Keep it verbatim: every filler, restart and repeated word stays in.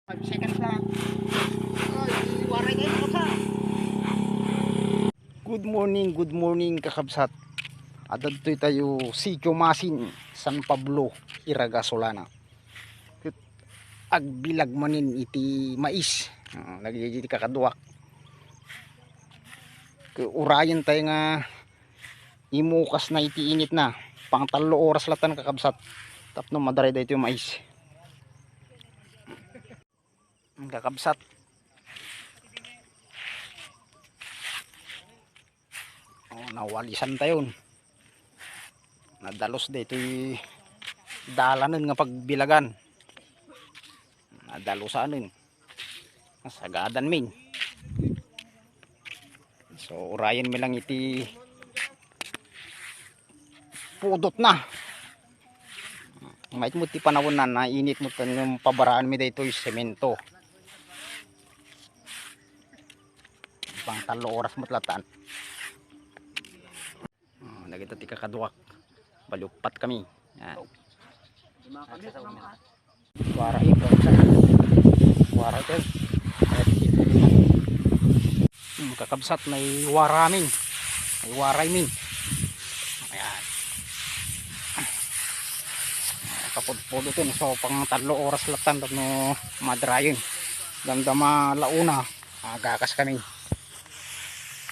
Five seconds lang. Ay, waray kayo, kakabsat. Good morning, good morning, kakabsat. Adda ditoy tayo, Sitio Masin, San Pablo, Iraga, Solana. Ket agbilag manen iti mais. Ah, nagdidi ti kakaduak. Ket urayen tayo nga imukas na iti init na. Pangtallo oras latan, kakabsat, tapno madaray daytoy mais. Ang kakabsat. Oh, nawalisan tayon. Nadalus daytoy dalanen nga pagbilagan. Nadalusanen. Nasagadan min. So, urayen mi lang iti pudot na. Mait mo ti panawon na, nainit mo tan yung pabaraan mi daytoy semento. Pangtallo oras mo tlatan. Oh, nagita ti kakaduak. Bali, uppat kami. Yan. Wara ito. Wara ito. Hmm, kakabsat, may wara min. May waray min. Ayan. Kapudpudot yun. So, pangtallo oras latan tapno madarayen. Damdama la una, agakas kami.